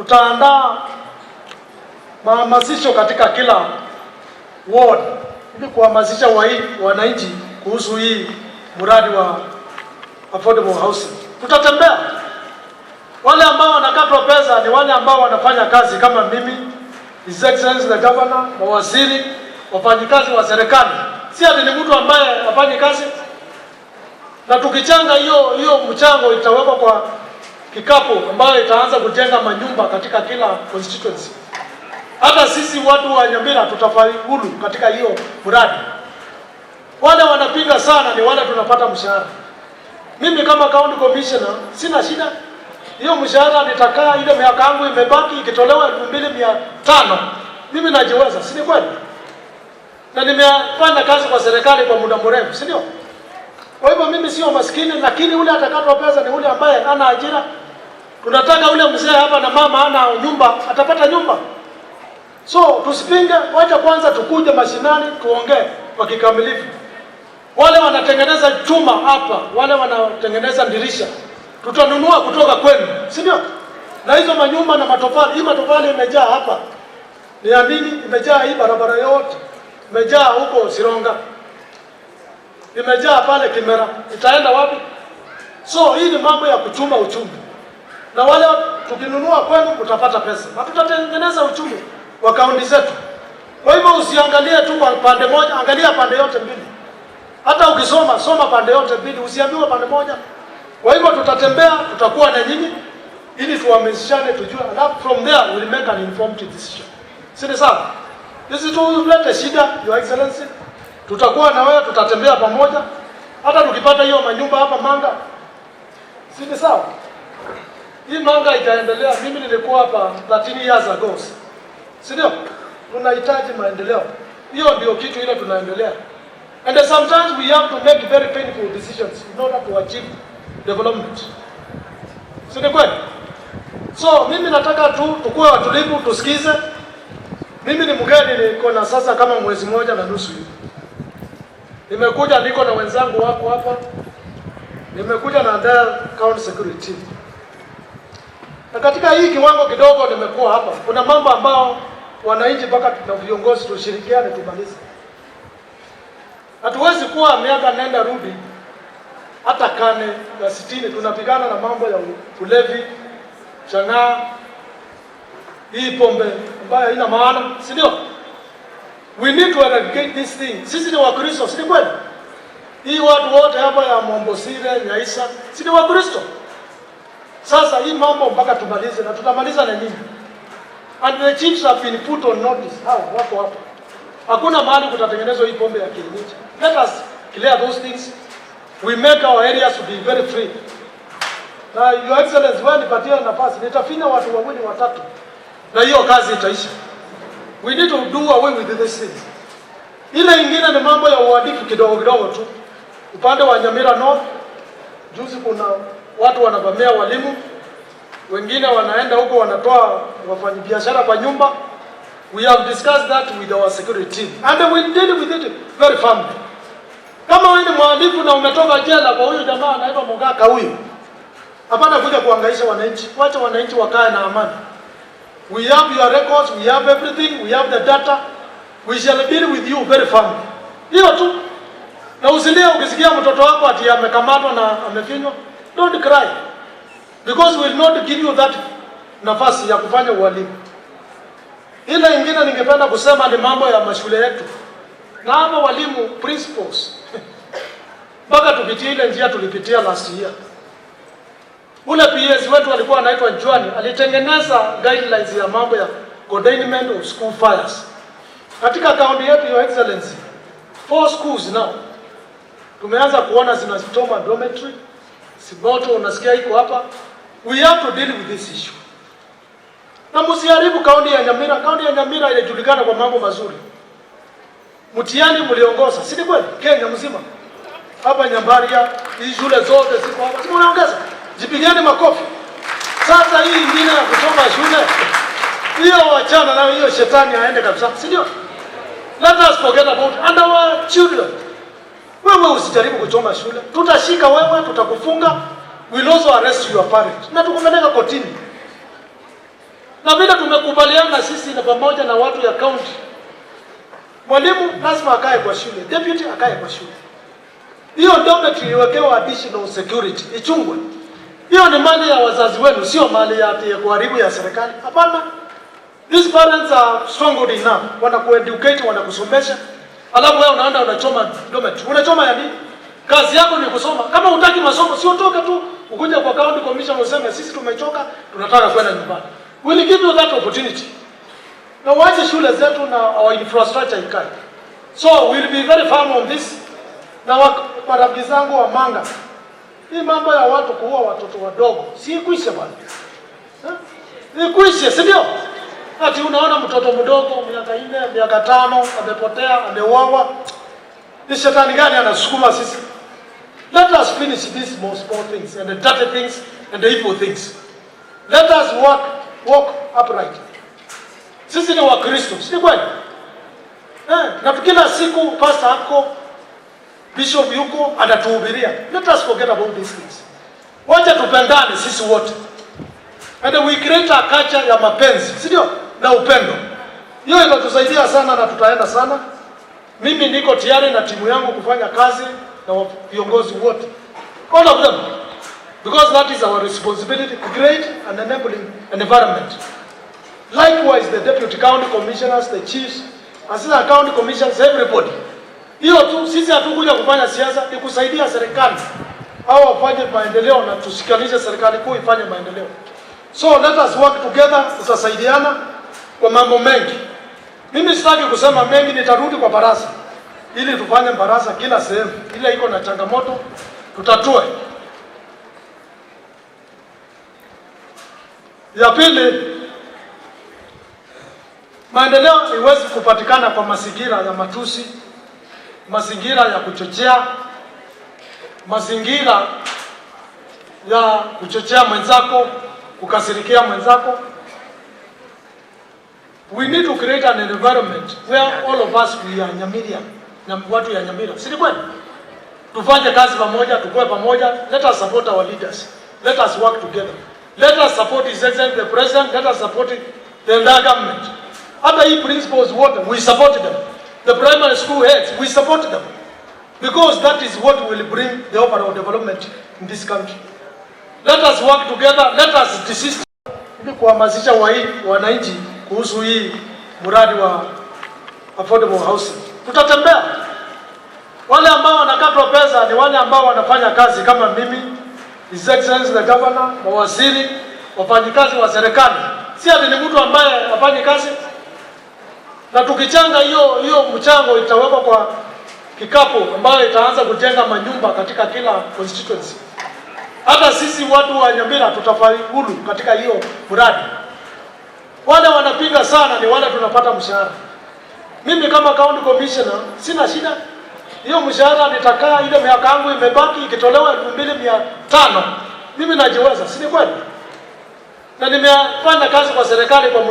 Tutaandaa mahamasisho katika kila ward ili kuhamasisha wananchi kuhusu hii mradi wa affordable housing. Tutatembea. Wale ambao wanakatwa pesa ni wale ambao wanafanya kazi kama mimi, His Excellency the Governor, mawaziri, wafanyikazi wa serikali. Si ati ni mtu ambaye hafanyi kazi. Na tukichanga hiyo hiyo mchango itawekwa kwa kikapu ambayo itaanza kujenga manyumba katika kila constituency. Hata sisi watu wa Nyamira tutafaulu katika hiyo mradi. Wale wanapinga sana ni wale tunapata mshahara. Mimi kama county commissioner sina shida. Hiyo mshahara nitakaa ile miaka yangu imebaki, ikitolewa 2500 mimi najiweza, si ni kweli? Na nimefanya kazi kwa serikali kwa muda mrefu, si ndio? Kwa hivyo mimi sio maskini, lakini ule atakatwa pesa ni ule ambaye hana ajira. Tunataka ule mzee hapa na mama hana nyumba, atapata nyumba. So tusipinge, wacha kwanza tukuje mashinani tuongee kwa kikamilifu. Wale wanatengeneza chuma hapa, wale wanatengeneza dirisha, tutanunua kutoka kwenu, si ndio? Na hizo manyumba na matofali, hii matofali imejaa hapa ni ya nini? Imejaa hii barabara yote, imejaa huko Sironga, imejaa pale Kimera, itaenda wapi? So hii ni mambo ya kuchuma uchumi, na wale tukinunua kwenu utapata pesa na tutatengeneza uchumi wa kaunti zetu. Kwa hivyo usiangalie tu kwa pande moja, angalia pande yote mbili. Hata ukisoma soma pande yote mbili, usiambiwe pande moja. Kwa hivyo tutatembea, tutakuwa na nyinyi ili tuhamasishane, tujue, alafu from there we'll make an informed decision. Si ni sawa? Isitulete shida, Your Excellency. Tutakuwa na wewe, tutatembea pamoja. Hata tukipata hiyo manyumba hapa Manga, si ni sawa? Hii Manga itaendelea. Mimi nilikuwa hapa 13 years ago, si ndio? Tunahitaji maendeleo. Hiyo ndio kitu ile tunaendelea. And sometimes we have to make very painful decisions in order to achieve development. Si ni kweli? So mimi nataka tu tukue watulivu, tusikize. Mimi ni mgeni, niko na sasa kama mwezi mmoja na nusu hivi. Nimekuja, niko na wenzangu wako hapa. Nimekuja na entire county security team. Na katika hii kiwango kidogo nimekuwa hapa, kuna mambo ambao wananchi mpaka na viongozi tushirikiane tumalize. Hatuwezi kuwa miaka nenda rudi hata karne ya 60 tunapigana na mambo ya ulevi, chang'aa, hii pombe ambayo haina maana, si ndio? We need to eradicate this thing. Sisi ni Wakristo, si ni kweli? Hii watu wote hapa ya Mombosire, Nyaisa, si ni Wakristo? Sasa hii mambo mpaka tumalize na tutamaliza na nyinyi. And the chiefs have been put on notice. Hao wako hapa. Hakuna mahali kutatengenezwa hii pombe ya kienyeji. Let us clear those things. We make our areas to be very free. Na Your Excellency, wewe nipatie nafasi, nitafinya watu wawili watatu na hiyo kazi itaisha. We need to do away with this thing. Ile ingine ni mambo ya uhalifu kidogo kidogo tu. Upande wa Nyamira North, juzi kuna watu wanavamia walimu, wengine wanaenda huko wanatoa wafanyabiashara kwa nyumba. We have discussed that with our security team and we deal with it very firmly. Kama wewe ni mhalifu na umetoka jela kwa huyu jamaa anaitwa Mogaka huyu, hapana kuja kuhangaisha wananchi. Wacha wananchi wakae na amani. We have your records, we have everything, we have the data. We shall deal with you very firmly. Hiyo tu. Na usilie ukisikia mtoto wako ati amekamatwa na amefinywa. Don't cry. Because we will not give you that nafasi ya kufanya uhalifu. Ile ingine ningependa kusema ni mambo ya mashule yetu na hapa walimu, principals, mpaka tupitie ile njia tulipitia last year. Ule PS wetu alikuwa anaitwa Juani, alitengeneza guidelines ya mambo ya containment of school fires katika kaunti yetu. Your Excellency, four schools now tumeanza kuona zinachoma dormitory, Siboto unasikia iko hapa. We have to deal with this issue. Na msiharibu kaunti ya Nyamira. Kaunti ya Nyamira inajulikana kwa mambo mazuri. Mtihani mliongoza, si ni kweli? Kenya mzima. Hapa Nyambaria, hizi shule zote ziko hapa. Si mnaongeza? Jipigeni makofi. Sasa hii ingine ya kuchoma shule, hiyo wachana nayo, hiyo shetani aende kabisa, si ndio? Let us forget about and our children. Wewe usijaribu kuchoma shule, tutashika wewe, tutakufunga. We'll also arrest your parent na tukupeleka kotini. Na vile tumekubaliana sisi na pamoja na watu ya county, mwalimu lazima akae kwa shule, deputy akae kwa shule. Hiyo dormitory iwekewa additional security, ichungwe. Hiyo ni mali ya wazazi wenu, sio mali ya ati ya kuharibu ya serikali. Hapana. These parents are strong good enough. Wanakueducate, wanakusomesha. Alafu wewe unaenda unachoma dormitory. Unachoma ya nini? Kazi yako ni kusoma. Kama hutaki masomo, si utoke tu ukuje kwa county commission useme sisi tumechoka, tunataka kwenda nyumbani. We'll give you that opportunity. Na uache shule zetu na our infrastructure ikae. So we'll be very firm on this. Na marafiki zangu wa Manga, hii mambo ya watu kuua watoto wadogo si ikwishe bwana, eh? Ikwishe, si ndio? Ati unaona mtoto mdogo miaka 4, miaka 5 amepotea, ameuawa. Ni shetani gani anasukuma sisi? Let us finish these small, small things and the dirty things and the evil things. Let us walk upright. Sisi ni Wakristo, si kweli? Eh, na kila siku pastor ako, bishop yuko anatuhubiria. Let us forget about these things. Wacha tupendane sisi wote. And we create a culture ya mapenzi, si ndio? Na upendo. Hiyo itatusaidia sana na tutaenda sana. Mimi niko tayari na timu yangu kufanya kazi na viongozi wote. All of them. Because that is our responsibility to create an enabling environment. Likewise, the deputy county commissioners, the chiefs, assistant county commissioners, everybody. Hiyo tu, sisi hatukuja kufanya siasa, ni kusaidia serikali au wafanye maendeleo na tushikanishe serikali kuu ifanye maendeleo. So let us work together, tutasaidiana kwa mambo mengi. Mimi sitaki kusema mengi, nitarudi kwa baraza ili tufanye baraza kila sehemu ile iko na changamoto tutatue. Ya pili, maendeleo haiwezi kupatikana kwa mazingira ya matusi, mazingira ya kuchochea, mazingira ya kuchochea mwenzako, kukasirikia mwenzako. We need to create an environment where all of us we are Nyamira, na watu ya Nyamira, si ni kweli? Tufanye kazi pamoja, tukue pamoja. Let us support our leaders. Let us work together. Let us support His Excellency the President. Let us support the entire government. Hata hii principals wote, we support them. The primary school heads, we support them. Because that is what will bring the overall development in this country. Let us work together. Let us desist ili kuhamasisha wananchi kuhusu hii mradi wa affordable housing. Tutatembea. Wale ambao wanakatwa pesa ni wale ambao wanafanya kazi kama mimi, His Excellency the Governor, mawaziri, wafanyikazi wa serikali. Si ati ni mtu ambaye hafanyi kazi. Na tukichanga hiyo mchango itawekwa kwa kikapu ambayo itaanza kujenga manyumba katika kila constituency. Hata sisi watu wa Nyamira tutafaulu katika hiyo mradi. Wale wanapinga sana ni wale tunapata mshahara. Mimi kama county commissioner sina shida. Hiyo mshahara nitakaa ile miaka yangu imebaki, ikitolewa 2500 mimi najiweza, si ni kweli? Na nimefanya kazi kwa serikali kwa muda